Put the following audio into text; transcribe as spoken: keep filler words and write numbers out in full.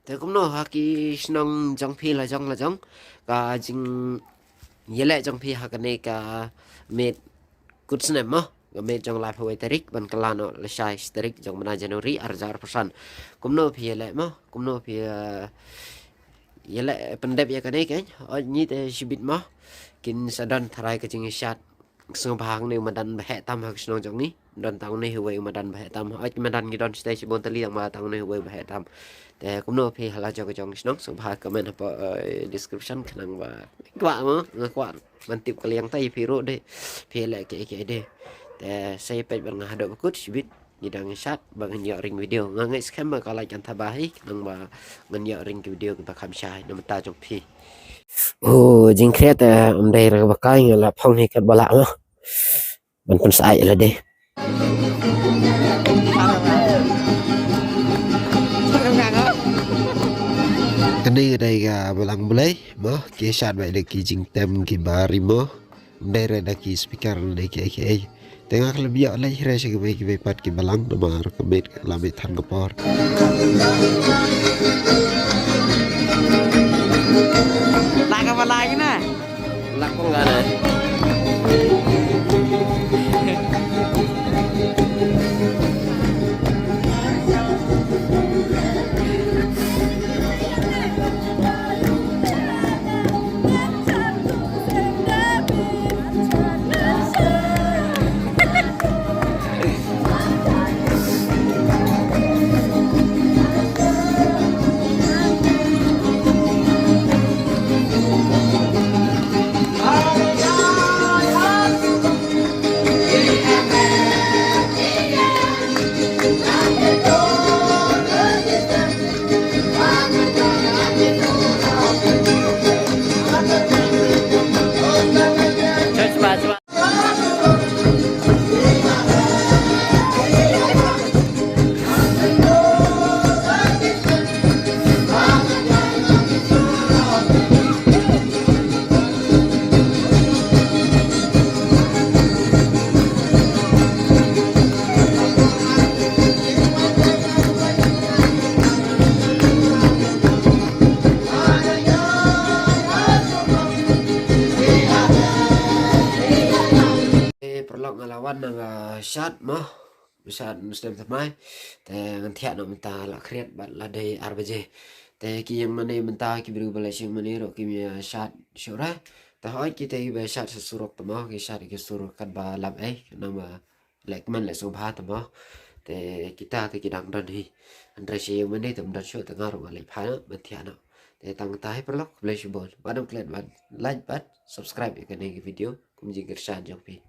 Te kumno ha ki shnong jong phi la jong la jong, ka jingïaleh jong phi ha kane ka miet kut snem mo, ka miet jong laiphew wei tarik ban kylla noh lashai shi tarik jong bnai January ar hajar arphew san. Kumno phi ïaleh mo, kumno phi, eh, ïaleh pyndep ïa kane keiñ? Oi, ngi te shibit mo kin sa don tharai ka jingïashad. Sngewbha hangne u madan ba heh tam ha ka shnong jong ngi. Don tang une uwei u madan ba heh tam. Oi, ki madan ngi don shatei shibun tylli, tang ba tang une uwei ba heh tam. Te kumno phi ha la jong ka jong shnong, sngewbha comment hapoh, eh, description khnang ba kwah mo, nga kwah ban tip ka liang, te ïa phi ruh de phi leh kiei kiei de. Te sa ïa peit bad nga haduh ba kut shibit. Ngi dang shad ba ngan ïoh ring video. Nga ngeit skhem ba ka lait kan thaba hi khnang ba ngan ïoh ring ki video kiba kham shai na bynta jong phi. Oh, jingkhriat te ym dei re ba kai, nga la phong hi katba lah mo. Ban pynshai lade. Kane ka dei ka balang Blei mo, ki shad bad da ki jingtem kiba ri mo. Ym dei re da ki speaker ne da kiei kiei. Te nga khlem ïoh leit hynrei sha kiwei kiwei pat ki balang namar ka miet ka la miet than ka por. La ka ba la ïa na. La kong ka na. Eh, paralok, nga la wan na nga shad mo. Shad snem thymmai. Te ngan thiah noh mynta la khriat bad la dei ar baje. Te ki ïing mane mynta ki briew ba la shim mane ruh kim ïa shad shuh re. Te hooid kita kiba shad sa surok te mo, ki shad ki surok katba lap ei, namar leh kmen leh sngewbha te mo. Te kita te ki dang don hi. Hynrei sha ïing mane te ym don shuh, te nga ruh nga leit phai noh ban thiah noh. Te tang kata hi paralok, khublei shibun. Wat nym klet ban like bad subscribe ïa kane ka video kum jingkyrshan jong phi.